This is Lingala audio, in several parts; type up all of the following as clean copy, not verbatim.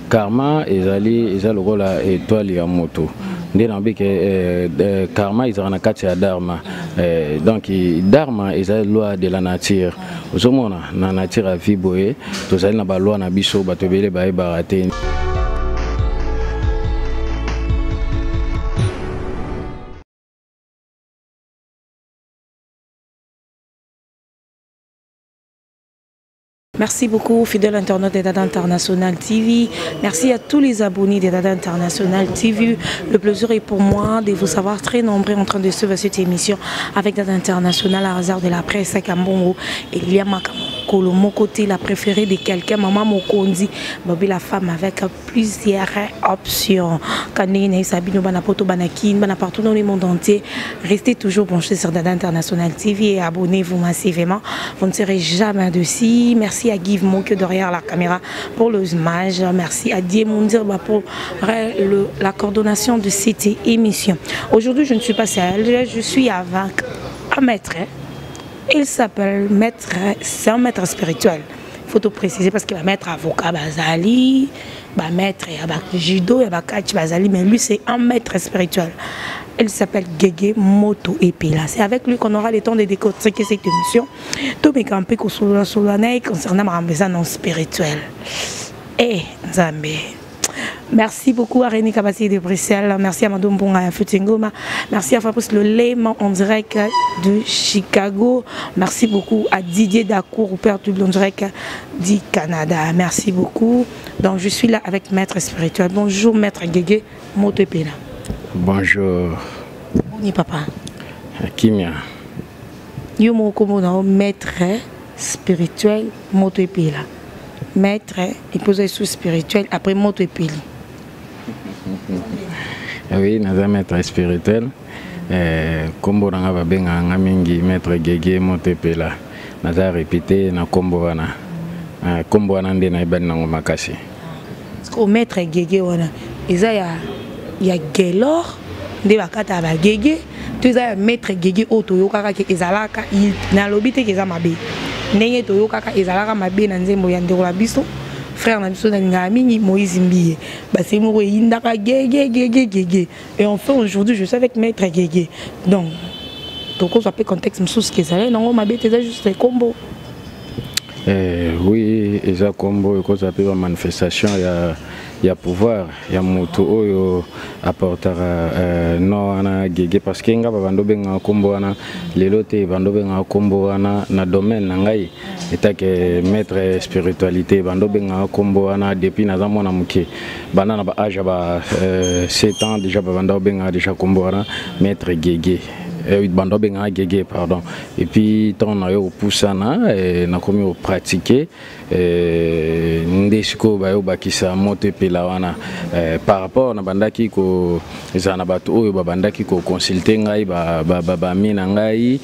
Karma ezali eza lokola étoile ya moto nde nalobi ke karma ezalaka na kati ya dharma. Donc dharma eza loi de la nature. Ozomona na nature ya vie boye, tozali na baloi na biso, bato ebele bayebaka te. Merci beaucoup, fidèle internaute de Dada International TV. Merci à tous les abonnés de Dada International TV. Le plaisir est pour moi de vous savoir très nombreux en train de suivre cette émission avec Dada International à hasard de la presse à Kambongo. Et il y a Kolo côté la préférée de quelqu'un, Maman Mokondi, Bobby la femme avec plusieurs options. Kanine, Sabino, Banapoto, Banakin, Bana partout dans le monde entier. Restez toujours branchés sur Dada International TV et abonnez-vous massivement. Vous ne serez jamais dessus. Merci à Guy Moke derrière la caméra pour le image. Merci à Diemundir pour la coordination de cette émission. Aujourd'hui, je ne suis pas seule, je suis avec un maître. Il s'appelle maître, c'est un maître spirituel. Il faut tout préciser parce qu'il va maître avocat Bazali, ba maître ya ba judo ya ba catch Bazali, mais lui c'est un maître spirituel. Il s'appelle Gege Moto Epela. C'est avec lui qu'on aura le temps de décortiquer cette émission. Tout mes campés concernant ma maison non spirituelle. Eh, Nzambe. Merci beaucoup à René Kabassi de Bruxelles. Merci à Madame Bonga Futingoma. Merci à Fabrice Le Léman en direct de Chicago. Merci beaucoup à Didier Dacour, père du en direct du Canada. Merci beaucoup. Donc je suis là avec Maître Spirituel. Bonjour Maître Gege Moto Epela. Bonjour. Boni papa. Kimia. Yo moko mona Maître Spirituel Moto Epela. Maître, il pose sous spirituel après Moto Epeli. Oui, naza maître spirituel. Kombo nanga babenga nga mingi Maître Gege Moto Epela. Naza répété na kombo wana. Kombo wana nde nayebani nango makasi. Parce que Maître Gege wana eza ya Gelor nde bakata ba Gege, to eza ya Maître Gege oyo toyokaka ke ezalaka nalobi te ke eza mabe. Ndenge toyokaka ezalaka mabe na nzembo ya ndeko na biso, frère na biso nalingaka mingi Moïse Mbiye. Basi moko eyindaka Gege Gege Gege. Et enfin aujourd'hui je suis avec Maître Gege. Donc tokozwa pe contexte mosusu ke ezalaki nango mabe te, eza juste kombo. Oui, eza kombo ekozwa pe ba manifestation ya pouvoir ya moto oyo apportera no wana Gege, parce que nga ba bando benga kombo wana lelo te, bando benga kombo wana na domaine na ngai etake maître spiritualité, bando benga kombo wana depuis naza mwana moke, banda na ba âge ya ba 7 ans déjà ba bando benga déjà kombo wana Maître Gege. Bando benga Gege pardon. Et puis tant na yo poussana na komi o pratiquer nde sikoyo bayo bakisa Moto Epela wana par rapport na bandaki ko ezala na bato oyo babandaki ko consulter ngai ba mi na ngai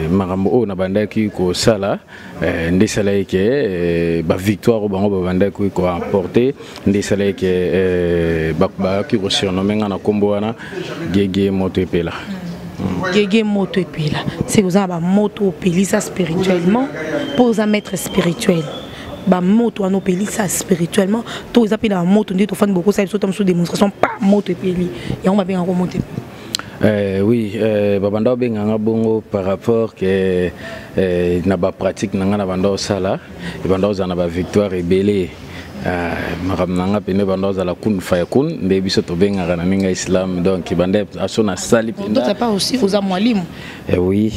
makambo oyo na bandaki kosala nde esalaki ke ba victoire oyo bango babandaki ko emporter nde esalaki ke bayaki ko surnommer ngai na nkombo wana Gege Moto Epela. Gege Moto Epela, c'est oza ba moto opelisa spirituellement mpo oza maître spirituel. Ba moto wana opelisa spirituellement to eza mpe na bamoto nde tofandi bokosala biso ta mosusu démonstration pa moto epeli yango babengaka moto epeli. Oui, babanda babenganga bongo par rapport ke na bapratique na ngai na banda osala ebanda ozala na bavictoire ebele. Makambo na nga pene banda ozala kun fayakun nde biso tobengaka na minga islam, donc banda aso nasali mpenza. Pas aussi oza mwalimu? Oui.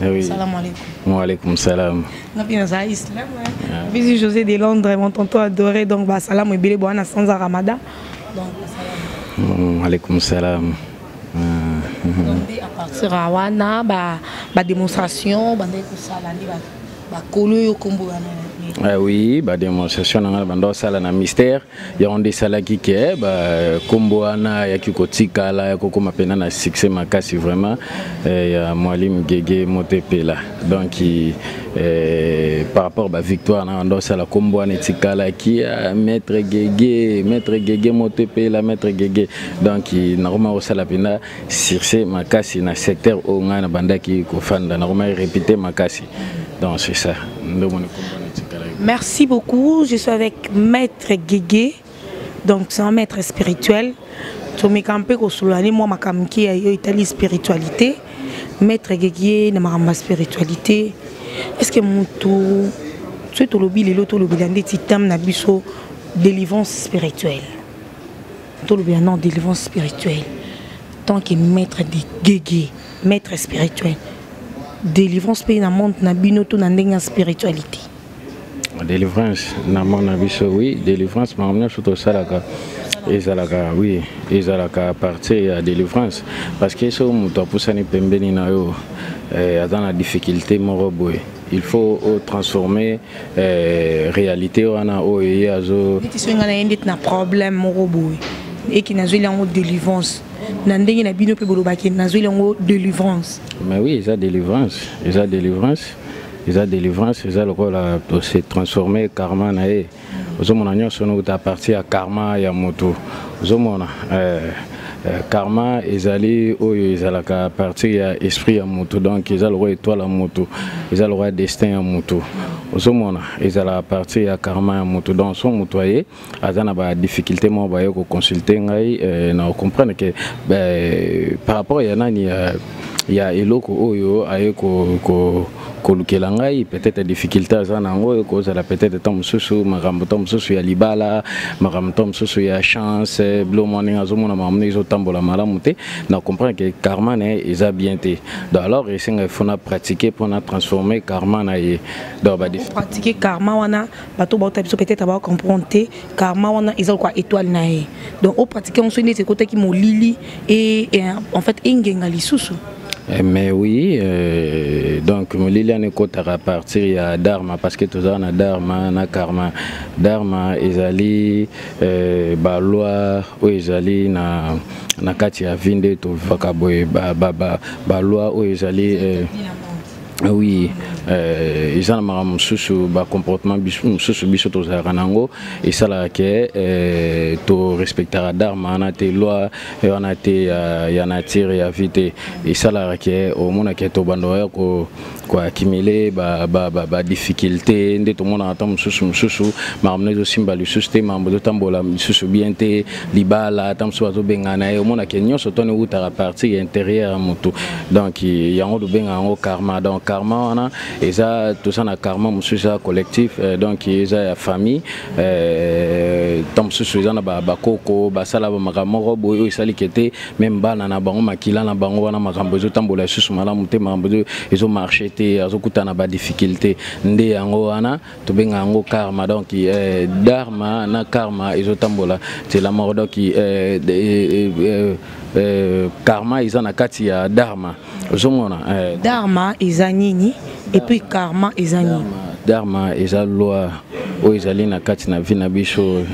Oui. Salam alaikum. Wa alaikum salam. Ngapi naza islam. Bisous José de Londres, mon tonton adoré, donc ba salam ebele bwana sanza Ramadan. Donc salam. Alaikum salam. Donc à partir ya wana ba démonstration banda kosala nde bakolo oyo kombo wana? Oui, ba démonstration na nga banda osala na mystère yango nde esalaki ke bakombo wana yaki kotikala ya kokóma mpena na succès makasi vraiment ya Mwalimu Gege Moto Epela. Donc par rapport ba victoire na banda osala, kombo wana etikalaki Maître Gege, Maître Gege Moto Epela, Maître Gege. Donc nakoma kosala mpena succès makasi na secteur oyo ngai na bandaki kofanda, nakoma répété makasi. Donc c'est ça nde omoni kombo wana etikalaki. Merci beaucoup. Je suis avec Maître Guégué. Donc, c'est un maître spirituel. Tomeka mpe kosolola ne mwa makambo mike ya yo etali spiritualité. Maître Guégué na makambo ya spiritualité. Est-ce que moto soki tolobi lelo tolobela ndeti thème na biso délivrance spirituelle? Tolobela non délivrance spirituelle. Tant que maître de Guégué, maître spirituel, délivrance mpe na monde na bino to na ndenge ya spiritualité? Délivrance na monde na biso, oui, délivrance makambo nyonso tosalaka ezalaka, oui, ezalaka à partir ya délivrance, parce que soki moto apusani pembeni na yo, aza na difficulté moko boye, il faut transformer réalité wana oyo ye azo Neti soki ngai na ye ndeti na problème moko boye, eki nazweli yango délivrance na ndenge na bino mpe bolobaki nazweli yango délivrance? Mais oui, eza délivrance, eza délivrance, eza délivrance. Eza lokola tose transformer karma na ye. Ozomona, nyonso nouta à partir ya karma ya moto. Ozomona, karma ezali oyo ezalaka à partir ya esprit ya moto. Donc eza lokola étoile ya moto, eza lokola destin ya moto. Ozomona, ezalaka à partir ya karma ya moto. Donc so moto aye, aza na badifficulté moko, baye koconsulte ngai, na comprendre que par rapport ya nani ya eloko oyo aye kolukela ngai, peut-être difficulté aza na yango ekozala peut-être ntango mosusu makambo ntango mosusu ya libala, makambo ntango mosusu ya chance, bilo mwa ndenge azomona makambo ndenge ezotambola malamu te, na comprendre que karma na ye eza bien te. Donc alors esenga ifo na pratiquer mpona transformer karma na ye. Donc pratiquer karma wana, bato bauta biso peut-être bacomprendre te. Karma wana eza lokola étoile na ye. Donc opratique yango, soki neti ekotaki molili e en fait engenga lisusu. Mais oui, donc molili wana ekotaka à partir ya dharma, parce que tozala na dharma na karma. Dharma ezali baloi oyo ezali na kati ya vie nde tovivaka boye, baloi oyo ezali oui, eza na makambo mosusu, bacomportement mosusu biso tozalaka nango, esalaka ke torespectaka dharma wana te, loi wana te ya nature ya vie te. Esalaka ke omona ke tobanda oya koaccumuler badifficulté nde tomonaka ata mosusu makambo na ezosimba lisusu te, makambo ezotambola lisusu bien te, libala ata mosusu bazobengana ye. Omona ke nyonso toni eutaka partir ya intérieur ya motu. Donc yango tobengaka yango karma. Donc karma wana eza, toza na karma mosusu eza collectif, donc eza ya famille. Ntango mosusu eza na bakoko basala bamakambo moko boye oyo esaliki te, même bana na bango, makila na bango wana, makambo ezotambola lisusu malamu te, makambo ezomarche te, azokutana badifficulté. Nde yango wana tobenga yango karma. Donc dharma na karma ezotambola nzela moko. Donc karma eza na kati ya dharma, ozomona. Dharma eza nini et puis karma eza nini? Dharma eza loi oyo ezali na kati na vie na biso.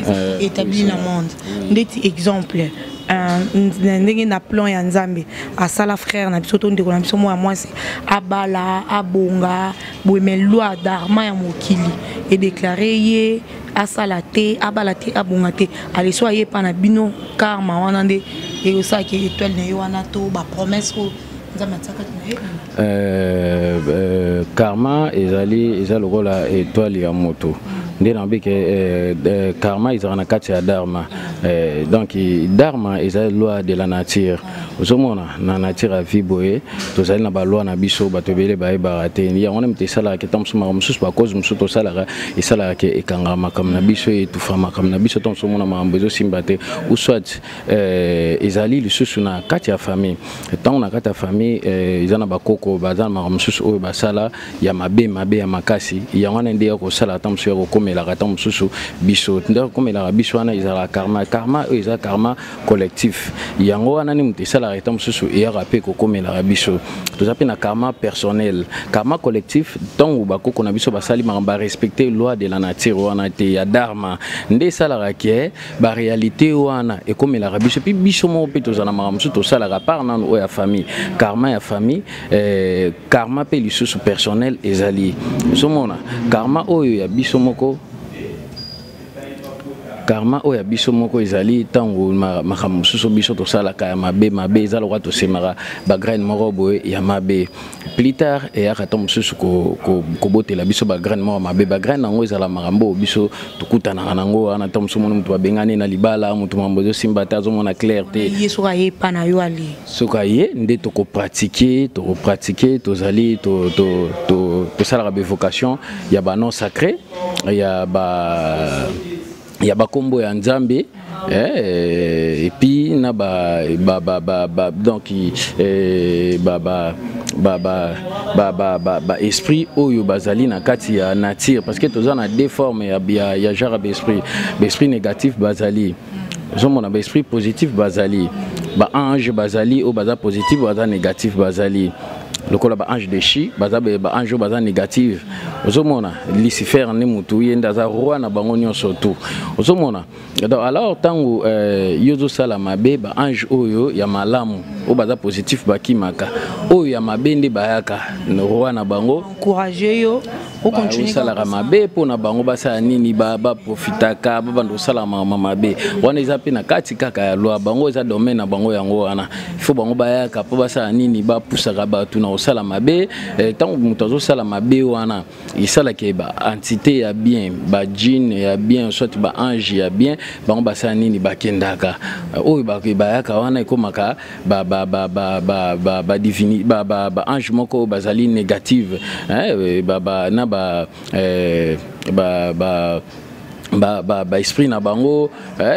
Établi na monde. Ndeti exemple, na ndenge na plan ya Nzambe asala, frère na biso to ndeko na biso mwa mwasi abala, abonga boye, mais loi dharma ya mokili edéclare ye asala te, abala te, abonga te. Ale so aye epa na bino, karma wana nde ekosalaki étoile na ye wana to bapromesse oyo Nzambe atiakati na ye? Karma ezali, eza lokola étoile ya moto nde nayebi ke karma ezalaka na kati ya dharma. Donc dharma eza loi de la nature. Ozomona, na nature ya vie boye, tozali na baloi na biso, bato ebele bayebaka te. Yango wana moto esalaka ke ntango mosusu makambo mosusu, bacause mosusu tosalaka, esalaka ke ekangaka makambo na biso, etufa makambo na biso. Ntango mosusu omona makambo ezosimba te, ou soit ezali lisusu na kati ya famille. Ntango na kati ya famille eza na bakoko baza na makambo mosusu oyo basala ya mabe, mabe ya makasi, yango wana nde ya kosala ata mosusu ya kokomelaka ata mosusu biso, nde kokomelaka biso wana ezalaka karma. Karma oyo eza karma collectif, yango wana nde moto esalaka ata mosusu eyaka mpe kokomelaka biso. Toza mpe na karma personnel, karma collectif. Ntango bakoko na biso basali makambo, barespecte loi de la nature wana te ya dharma, nde esalaka ke baréalité wana ekomelaka biso. Mpe biso moko mpe tozala na makambo mosusu tosalaka part nanu oyo ya famille, karma ya famille, karma mpe lisusu personnel ezali. Ozomona, karma oyo ya biso moko. Karma oyo ya biso moko ezali ntango makambo mosusu biso tosalaka ya mabe mabe, eza lokola tosemaka bagraine moko boye ya mabe. Plus tard eyaka ntango mosusu kobotela biso bagraine moko ya mabe. Bagraine yango ezala makambo oyo biso tokutanaka nango wana. Ntango mosusu omoni moto babengani na libala, moto makambo ezosimba te, azomona clair te. Ye soki aye epa na yo ali? Soki aye nde tokopratike, tokopratike, tozali tosalaka baévocation ya banom sacré, ya bakombo ya Nzambe, et puis na ba ba ba ba, ba donc ba ba ba ba ba ba ba, ba esprit oyo bazali na kati ya nature, parce que toza na deux formes ya genre ba esprit. Ba esprit négatif bazali, ozomona, ba esprit positif bazali, ba ange bazali oyo baza positif, baza négatif bazali, lokola ba ange déchu baza, ba ange oyo baza négative. Ozomona, Lucifer nde motu ye nde aza roi na bango nyonso tu, ozomona. Donc alors ntango yo ozosala mabe, ba ange oyo ya malamu, oyo baza positif, bakimaka. Oyo ya mabe nde bayaka, roi na bango. Encourage yo ocontinue. Osalaka mabe mpo na bango basala nini? Baprofitaka, babanda kosala makambo mabe wana. Eza mpe na kati kaka ya loi bango, eza domaine na bango yango wana. Ifo bango bayaka mpo basala nini? Bapusaka bato na kosala mabe. Ntango moto azosala mabe wana, esalaka ba entité ya bien, badjinn ya bien, soit ba ange ya bien, bango basala nini? Bakendaka. Oyo bayaka wana ekomaka ba ange moko oyo bazali négative, na ba ba ba ba ba ba esprit na bango,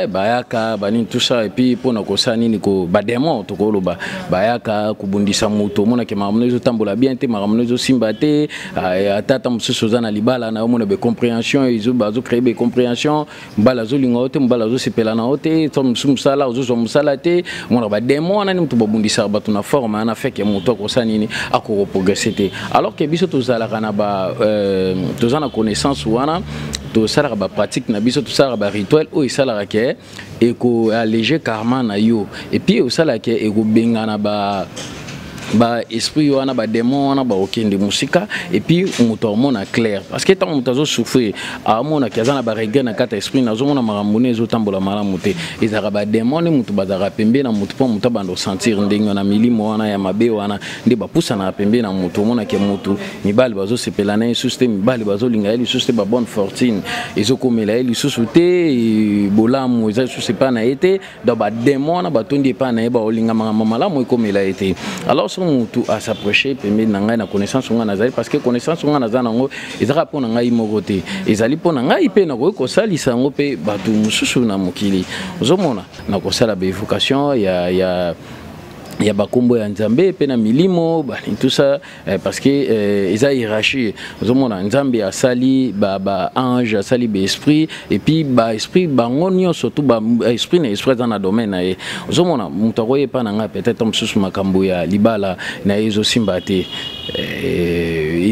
bayaka banini, tout ça. Et puis mpona kosala nini? Ko badémon, tokoloba, bayaka kobundisa moto. Omonake makambo no ezotambola bien te, makambo no ezosimba te. Ata mosusu oza na libala na yo, omona bacompréhension, bazocréer bacompréhension, mobali azolinga yo te, mobali azosepela na yo te, to mosusu mosala, ozozwa mosala te. Omona badémon wana nde moto babundisaka bato na forme wana, feke moto akosala nini? Akokoprogresse te. Alors que biso tozalaka na ba toza na connaissance wana, tosalaka bapratique na biso, tosalaka barituel oyo esalaka ke ekoalléger karma na yo, et puis osalaka ke ekobengana ba esprit wana, badémon wana, baokende mosika, et puis moto aomona clair. Parce que ntango moto azosouffrir, aomonaki aza na baregret na kati ya esprit, nazomona makambo ne ezotambola malamu te, ezalaka badémon nde moto bazalaka pembe na moto, mpo moto abanda osentir ndenge wana. Milimo wana ya mabe wana nde bapusanaka pembe na moto. Omonaki moto, mibali bazosepela na ye lisusu te, mibali bazolinga ye lisusu te, babonne fortune ezokomela ye lisusu te, bolamu eza lisusu epai na ye te. Donc badémon wana batondi epai na ye, baolinga makambo malamu ekomela ye te. Alors soki motu as'approche pembeni na ngai na connaissance ngai nazali, parce que connaissance ngai naza nango ezaka mpo na ngai moko te, ezali mpo na ngai mpe nakoki kosalisa yango mpe bato mosusu na mokili. Ozomona, nakosala baévocation ya bakombo ya Nzambe mpe na milimo bani, tout ça, parce que eza hiérarchie. Ozomona, Nzambe asali ba ange, asali baesprit, et puis baesprit bango nyonso tu, ba esprit na esprit aza na domaine na ye. Ozomona, moto akoyepa na ngai, peut-être mosusu makambo ya libala na ye ezosimba te,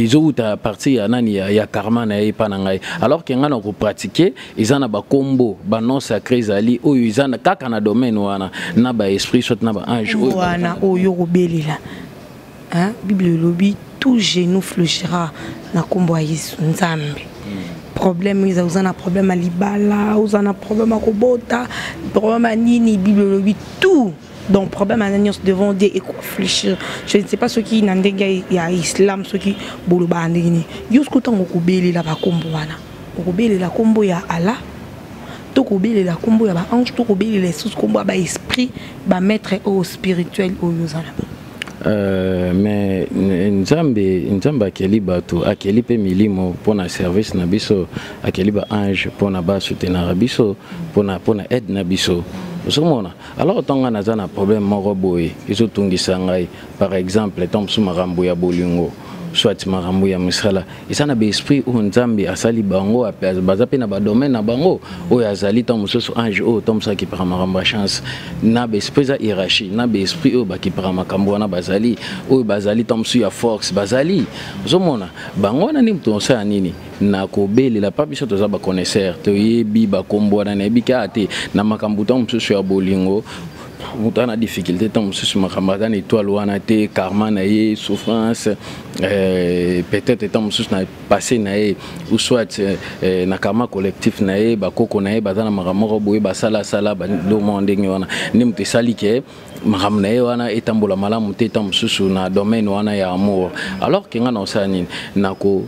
ezowuta partir ya nani? Ya karma na ye epa na ngai. Alors ke ngai na kopratike, eza na bakombo, banom sacré ezali oyo eza kaka na domaine wana, na baesprit soit na baange oyo wana oyo kobelela. Bible elobi tout genou fléchira na nkombo ya Yesu Nzambe. Problème eza, oza na problème ya libala, oza na problème ya kobota, problème ya nini, Bible elobi tout, donc problème wana nyonso devant Dieu ekofléchir. Je ne sais pas soki na ndenge ya islam, soki bolobaka ndenge nini. Yo soki ntango okobelela bakombo wana, okobelela nkombo ya Allah, to kobelela nkombo ya baange, to kobelela lisusu nkombo ya baesprit, bamaître oyo spirituel oyo oza na bango? Mais Nzambe akeli bato, akeli mpe milimo mpona service na biso, akeli baange mpona basoutenaka biso, mpona aide na biso. Ozomona, alors ntango ngai naza na problème moko boye ezotungisa ngai, par exemple ntango mosusu makambo ya bolingo, soit makambo ya misala, eza na baesprit oyo Nzambe asali bango, baza mpe na badomaine na bango. Oyo azali ntango mosusu ange oyo ntango mosusu akipaka makambo ya chance, na baesprit eza hiérarchie, na baesprit oyo bakipaka makambo wana bazali, oyo bazali ntango mosusu ya force bazali. Ozomona, bango wana nde moto osala nini? Na kobelela pa biso toza baconnaisseur, toyebi bakombo wana. Nayebi kaka te na makambo ntango mosusu ya bolingo. Moto aza na difficulté, ntango mosusu makambo aza na étoile wana te, karma na ye, souffrance, peut-être ntango mosusu na passé na ye, ou soit na karma collectif na ye, bakoko na ye baza na makambo moko boye, basalasala badomo ndenge wana nde moto esali ke makambo na ye wana etambola malamu te, ntango mosusu na domaine wana ya amour. Alors ke nga na osala nini? Nako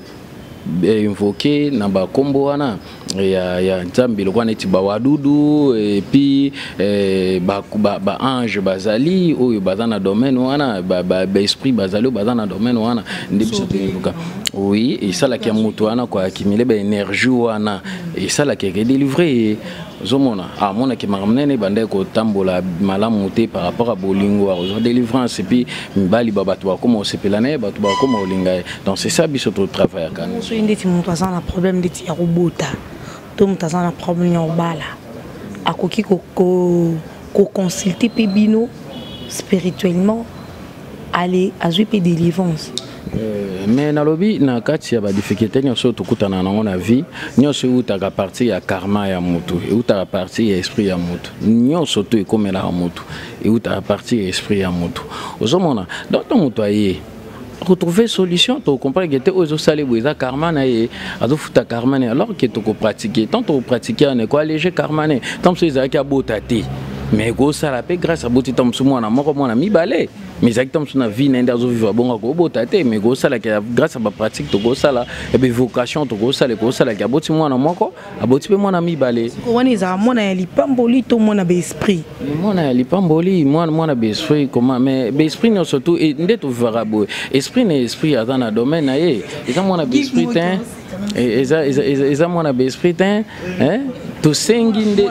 invoquer na bakombo wana ya Nzambe, lokola neti bawadudu, et puis baange ba bazali oyo baza na domaine wana, baesprit bazali oyo baza na domaine wana nde biso toinvoka. Oui, esalaki ya moto wana koaccumuler baénergie wana, esalaki eke délivre ye. Ozomona, amonaki makambo nene ebandaki kotambola malamu te par rapport à bolingo, akozwa délivrance, et puis mibali ba bato bakoma kosepela na ye, bato bakoma kolinga ye. Donc c'est ça biso totravaillaka. Soki ndeti moto aza na problème ndeti ya kobota to moto aza na problème ya kobala, akoki koconsulte mpe bino spirituellement, ale azwi mpe délivrance? Mais nalobi, na kati ya badifficulté nyonso oyo tokutana nango na vie, nyonso eutaka partir ya karma ya motu, eutaka partir ya esprit ya motu. Nyonso to ekomelaka motu eutaka partir ya esprit ya motu. Ozomona, donc to moto aye retrouver solution, tocomprendre ke te, oyo ezosala boye eza karma na ye, azofuta karma na ye. Alors ke tokopratike, tant tokopratike wana, ekoalléger karma na ye. Tant mosusu ezalaki abota te, mais ekosala mpe grâce aboti, tant mosusu mwana moko, mwana mibale. Mais ezalaki ntango mosusu na vie na ye nde azovivre bongo, akobota te, mais ekosalaka grâce ya bapratique tokosala, ya baévocation tokosala, ekosalaka aboti mwana moko, aboti mpe mwana mibale. Wana ezala mwana ya lipamboli to mwana baesprit? Mwana ya lipamboli, mwana baesprit comment? Mais baesprit nyonso tu nde tovivaka boye, esprit na esprit aza na domaine na ye. Eza mwana baesprit te, eza mwana baesprit te. Tosengi nde,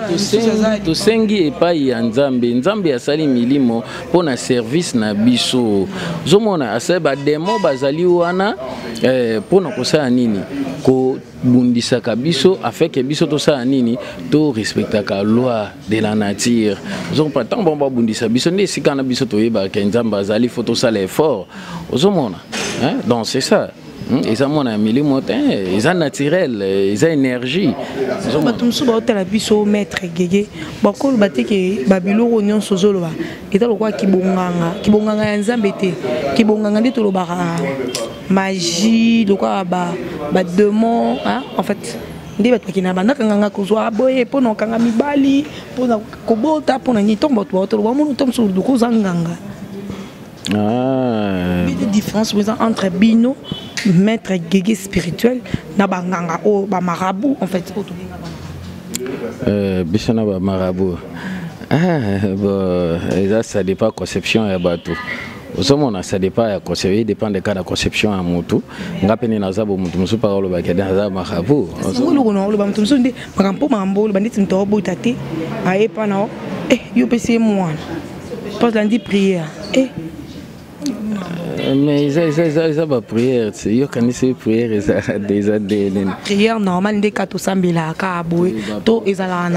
tosengi epai ya Nzambe. Nzambe asali milimo mpo na service na biso. Ozomona, asali badémon, bazali wana mpo na kosala nini? Kobundisaka biso, afin ke biso tosala nini? Torespectaka loi de la nature. Ozomona, ntango bango babundisa biso, nde esika na biso toyebaka Nzambe azali, faut tosala effort. Ozomona, donc c'est ça. Eza mwana ya milimo te, eza naturel, eza énergie. Bato mosusu baotala biso, maître Gege, bakoloba te ke babiloko nyonso ozoloba eza lokola kibonganga, kibonganga ya Nzambe te, kibonganga nde tolobaka magie, lokola badémon en fait, nde bato bakende bandaka nganga kozwa boye mpona kokanga mibali, mpona kobota, mpona nini. Ntongo bato baotoloba, omoni to mosusu loko oza nganga. Bide différence eza entre bino, maître Gege spirituel, na banganga oyo bamarabout en fait, oyo tobengaka? Biso na bamarabout, bon, eza, ça dépend conception ya bato. Ozomona, ça dépend ya conception, dépend de cas na conception ya motu. Nga mpe nde naza bo, motu mosusu mpaka olobaki naza marabout. Yango eloko na oloba, moto mosusu nde makambo mpo makambo oloba ndeti moto aobota te, aye mpa na yo, opesi ye mwana mpo alandi prière. Mais eza baprière te, yokanisi prière eza de nini? Prière normale nde ka tosambelaka boye to ezalaka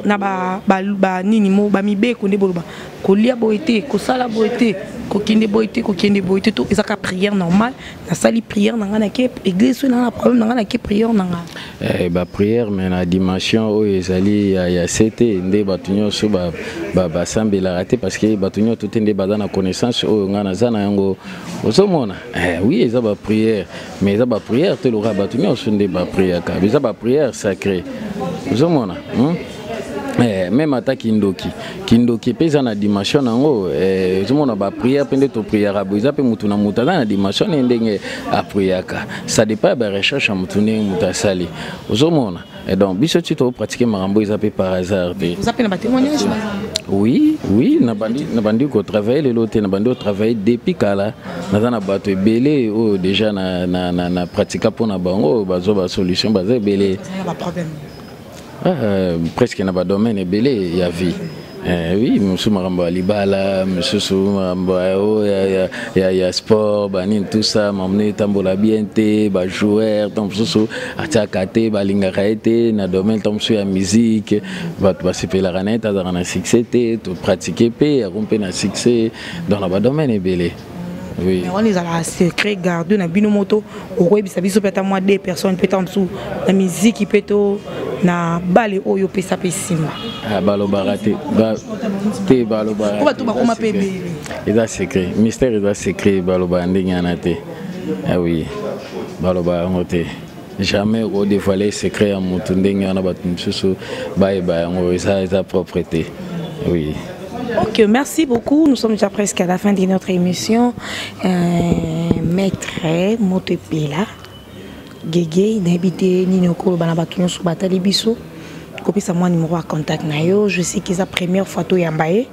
na banini mo bamibeko nde boloba kolia boye te, kosala boye te, kokende boye te, kokende boye te, to ezaka prière normale, nasali prière na ngai, nake église, soki nanga na problème na ngai, nake prière na ngai? Baprière, mais na dimension oyo ezali ya se te nde bato nyonso basambelaka te, parce que bato nyonso te nde baza na connaissance oyo ngai naza na yango. Ozomona, oui, eza baprière, mais eza baprière te lokola bato nyonso nde bapriaka. Eza baprière sacré. Ozomona, Même ata kindoki, kindoki mpe eza na dimension nango. Ozomona, baprière mpe nde topriaka boye, eza mpe mutu na mutu aza na dimension ne ndenge apriaka. Ça dépend ya barecherche ya mutu, ndenge mutu asali. Ozomona, et donc biso ti topratike makambo, eza mpe par hasard te. Oza mpe na batémoignage? Oui, nabandi kotravaille lelo te, nabandi kotravaille depuis kala. Naza na bato ebele oyo déjà na pratika mpona bango, bazwa basolution, baza ebele. Presque na badomaine ebele ya vie. Oui, mosusu makambo ya libala, mosusu makambo ya sport, banini, tout ça, makambo nini etambola bien te, bajoueur, ntango mosusu atiaka te, balingaka ye te na domaine, ntango mosusu ya musique, bato basepelaka na ye te, azalaka na succès te, topratike mpe yango mpe na succès. Donc na badomaine ebele. Oui. Mais wana ezalaka secret garde na bino moto okoyebisa biso mpe ata mwa deux personnes mpe ta mosusu na miziki mpe to na bale oyo opesa mpe nsima. Ah, balobaka te, te balobaka. Po bato bakoma mpe ebele. Eza secret, mystère eza secret, balobaka ndenge wana te. Ah oui, balobaka yango te. Jamais okodévoile secret ya motu ndenge wana, bato mosusu bayeba yango, eza propre te, oui. Ok, merci beaucoup. Nous sommes déjà presque à la fin de notre émission. Maître Motepela, Gege, nayebi te nini okoloba na bato nyonso batali biso, kopesa mwa numéro ya contact na yo. Je sais qu'eza première fois toyamba ye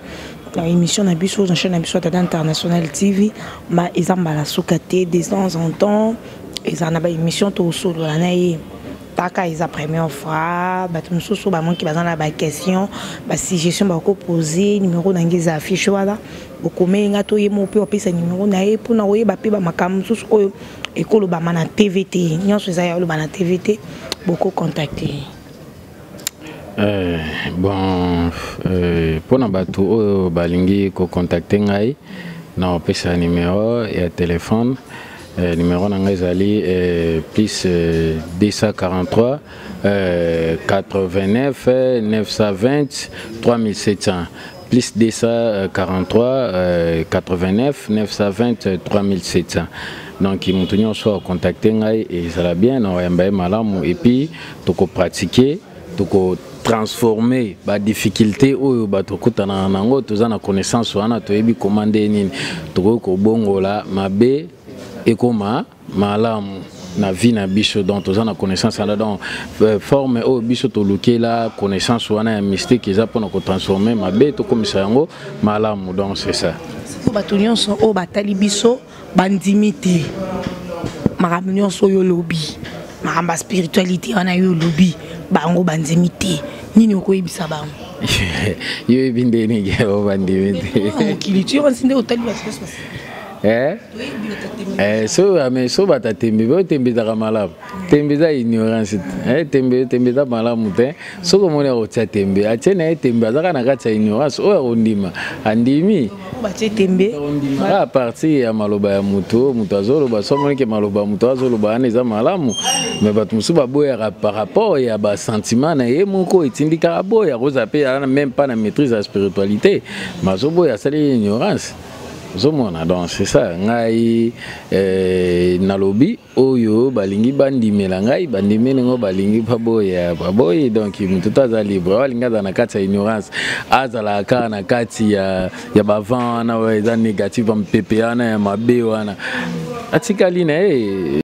na émission na biso, na chaîne na biso ya Tata International TV, ma eza mbala suka te. De temps en temps eza na baémission tosolola na ye. Taka eza première fois, bato mosusu bamonki baza na baquestion, basuggestion, bakopose. Numéro na ngai eza affiche wana, bokomeli nga to ye moko mpe opesa numéro na ye mpona koyeba mpe bamakambo mosusu oyo ekolobama na TV te. Nyonso eza ya oloba na TV te, bokocontacte. Bon, mpona bato oyo balingi kocontacte ngai, na opesa numéro ya téléphone. Numéro na ngai ezali plus 243 89 920 3700, plus 243 89 920 3700. Donc moto nyonso akontacte ngai, ezala bien, na oyamba ye malamu, et puis tokopratike, tokotransforme badifficulté oyo bato okutanaka nango. Toza na connaissance wana, toyebi koma nde nini tokoki kobongola mabe ekoma malamu na vie na biso. Donc toza na connaissance wana. Donc forme oyo biso tolukela connaissance wana ya mystique eza mpona kotransforme mabe, tokomisa yango malamu. Donc c'est ça. Sikoyo bato nyonso oyo batali biso bandimi te makambo nyonso oyo olobi, makambo ya spiritualité wana yo olobi, bango bandimi te, nini okoyebisa bango? Yo yebi nde nini oyo bandimi te? Mokili ti yo nde otali bato nyonso. Eh? Eh, so mais so bata tembe, oyo tembe ezaka malamu, tembe eza ignorance te. Tembe, tembe eza malamu te. Soki omoni akotia tembe, atie na ye tembe, azaka na kati ya ignorance. Oyo akondima, andimi. Batie tembe. Ondimaka à partir ya maloba ya moto oyo moto azoloba. So omonike maloba ya moto azoloba wana eza malamu, mais bato mosusu baboyaka par rapport ya basentiment na ye moko etindikaka boya. Kozala mpe aza même pas na maîtrise ya spiritualité, mais azoboya, asali ignorance, ozomona. Donc c'est ça. Ngai nalobi oyo balingi bandimela ngai, bandimeli ngo, balingi baboya, baboyi. Donc moto to aza libre. Oyo alingi azala na kati ya ignorance, azalaka kaka na kati ya bavent wana oyo eza négative, bampepe wana ya mabe wana, atikali na ye.